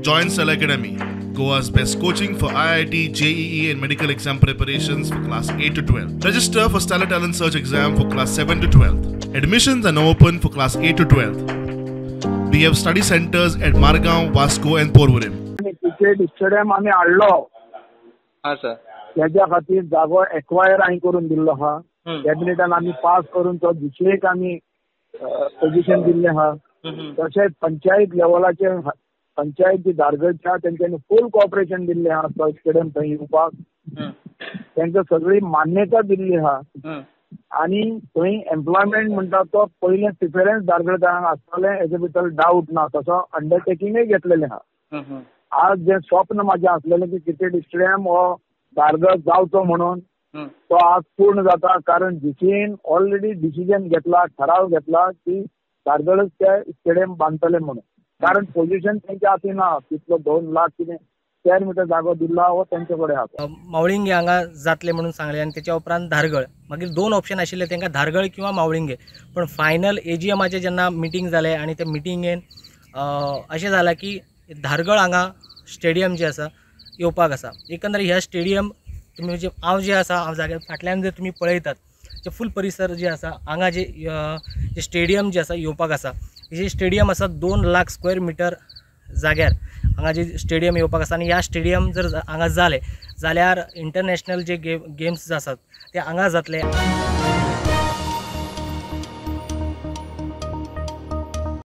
Join Stellar Academy, Goa's best coaching for IIT, JEE and medical exam preparations for class 8 to 12. Register for Stellar Talent Search exam for class 7 to 12. Admissions are now open for class 8 to 12. We have study centers at Margao, Vasco and Porvorim. Cricket stadium आमी हाडलो. हां sir. तेज्या खातीर जागो acquire हांवें करून दिल्लो आहा. कॅबिनेटान आमी पास करून तो दुसरेक आमी पोजिशन दिल्लें आहा. तशेंच पंचायत लेवलाचेर पंचायत जी धारगळची आहा तेंच्यांनी फूल कॉपरेशन दिल्लें आहा तो स्टेडियम थंय येवपाक. तेंकां सगळी मान्यता दिल्ली आहा. आनी थंय एम्प्लॉयमेंट म्हणटा तो पयलें प्रिफरन्स धारगळकारांक आसतलें हेजे भितर डावट ना. तसो अंडरटेकिंगय घेतलेलें आहा. आज जें स्वप्न म्हाजें आसलेलें की क्रिकेट स्टेडियम हो धारगळ जावचो म्हणून तो आज पूर्ण जाता. कारण जीसीन ऑलरेडी डिसिजन घेतला, ठराव घेतला की धारगळच ते स्टेडियम बांदतले म्हणून. कारण पोजिशन तेंच्या हाती ना. तितलो 2 लाख कितें स्क्वेअर मिटर जागो दिल्लो हो तेंचे कडेन आसा. मावळिंगे हांगा जातले म्हणून सांगलें आनी तेच्या उपरांत धारगळ. मागीर 2 ऑप्शन आशिल्ले तांकां, धारगळ किंवा मावळिंगे. पण फायनल एजीएमाचें जेन्ना मिटींग जालें आनी त्या मिटिंगेन अशें जालां की धारगळ हांगा स्टेडियम जें आसा येवपाक आसा. एकंदर ह्या स्टेडियम तुमी जे हांव जे आसा हांव जाग्यार फाटल्यान जर तुमी पळयतात जे फूल परिसर जे आसा हांगा जे स्टेडियम जे आसा येवपाक आसा. जे स्टेडियम आसा 2 लाख स्क्वेअर मिटर जाग्यार हांगा जे स्टेडियम येवपाक आसा. आनी ह्या स्टेडियम जर हांगा जालें जाल्यार इंटरनॅशनल जे गेम्स आसात ते हांगा जातले.